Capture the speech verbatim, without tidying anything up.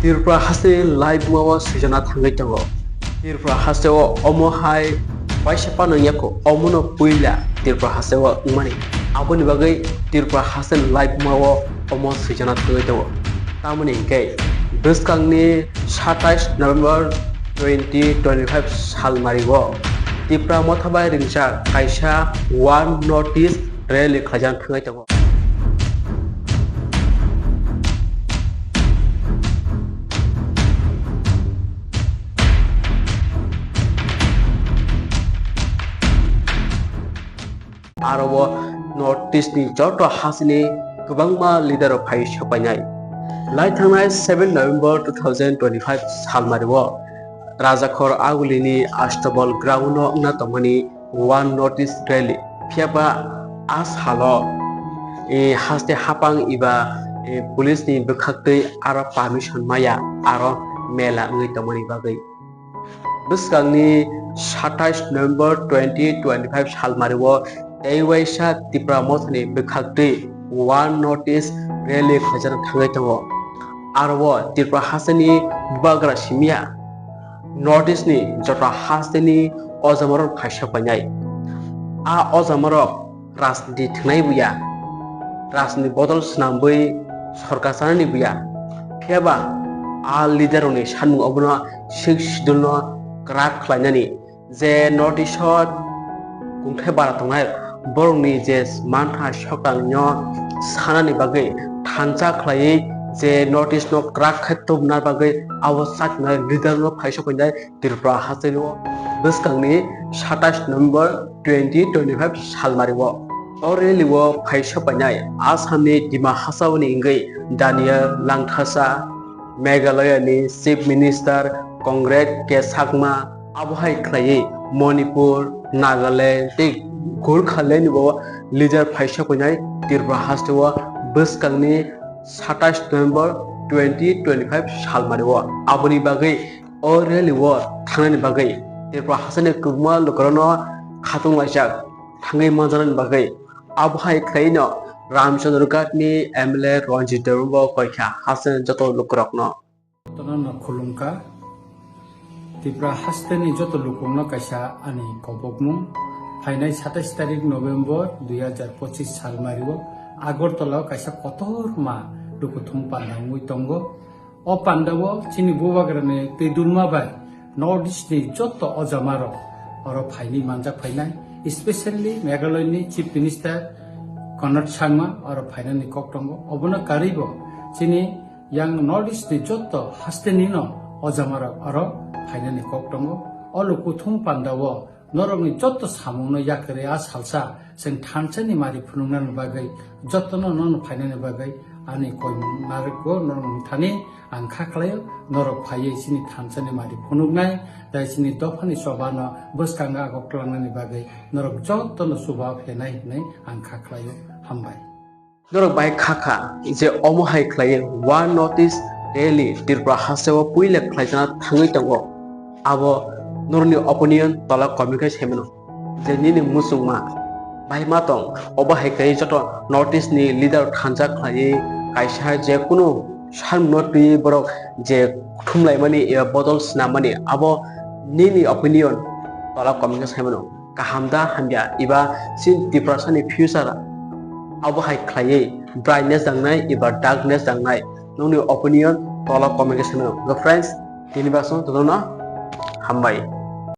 Tripura haste laibuma o swijana thangwi tongo. Tripura haste o omo hai waisa phano wngya kho, omono puila Tripura haste o wngmani. Aboni bagwi Tripura haste laibuma o omo swijana thangwi tongo. Tamoni hinkhe bwskangni satais November twenty twenty-five salmario Tipra motha bai ringjak kaisa One North East rally khlaijak thangwi tongo. Aro o North East ni joto hasteni kwbangma leader rok phai sopainai. Lai thangnai seven November two thousand twenty-five salmario Rajakhor Agulini Astabal ground o wngna tongmani One North East Rally. Phiya ba a salo, eh, haste hapang eba, eh, police ni bwkhaktwi aro permission maya aro mela wngwi tongmani bagwi. Bwskangni satais November twenty twenty-five salmario tei waisa Tipra mothani bwkhaktwi One North East Rally khlaijak thangwi tongo. Aro o Tripura hasteni bubagra simiya North East ni joto hasteni ojamarok phai sopainai. A ojamarok rajniti thwngnai buya, rajniti bodol swnambwi sorkar chanani buya. Phiya ba a leader rokni sanmung obono Sixth Schedule no kwrak khlainani, je North East o kungthai bara tongnai borokni je mantha sokang no sanani bagwi thansa khlaiwi je North East no kwrak khe tubuna bagwi abo chaknai leader no phai sopainai Tripura hasteni o bwskangni satais November twenty twenty-five salmario. O rally o phai sopainai Assamni Dima Hasao ni wngwi Daniel Langthasa, Meghalaya ni Chief Minister Conrad K Sangma, abo hai khlaiwi Manipur, Nagaland tei Gorkhaland ni bo leader phai sopainai Tripura hasteo bwskangni satais November twenty twenty-five salmario. Aboni bagwi o rally o thangnani bagwi Tripura hasteni kwbangma lukurokno khatung laijak thangwi manjaknani bagwi. Abo hai khlaino Ramchandra Ghat ni M L A Ranjit Debbarma bo koi kha hasteni joto lukurokno. Jotono no khulumkha. Tripura hasteni joto lukungno kaisa ani kobokmung. Phainai satais tarik November dui hajar pochis salmario Agartala o kaisa kotorma lukuthum panda wngwi tongo. O pandao chini bubagrani twi dulma bai North East ni joto ojamarok oro phainwi manjak phainai, especially Meghalaya ni Chief Minister Conrad Sangma oro phainani kok tongo. Obono karwibo chini yang North East ni joto hasteni no ojamarok oro phainani kok tongo. O lukuthum pandao norokni joto samungno yakarwi a salsa chwng thansani mari phunuknani bagwi, jotono nono phainani bagwi ani koimung narwkgo norokni thani ang kha khlaio. Norok phaiwi chini thansani mari phunuknai, tei chini dophani chobano bwskango agok twlangnani bagwi norok jotono chuba phenai hwnwi ang kha khlaio. Hambai. Norok bai kha kha je omo hai khlaiwi One North East Rally Tripura hasteo puila khlaijana thangwi tongo. Abo norokni opinion tola comment khe sai mano. Je nini muchungma bai ma tong, obo hai khlaiwi joto North East ni leader thansa khlaiwi kaisa je kunu samungno twiwi borok je thumlaimani eba bodol swnamani, abo nini opinion tola comment khe sai mano. Kaham da hamya eba chini Tiprasani future abo hai khlaiwi brightness dangnai eba darkness dangnai, nokni opinion tola comment khe sai mano. Friends, tini basong jotono hambai.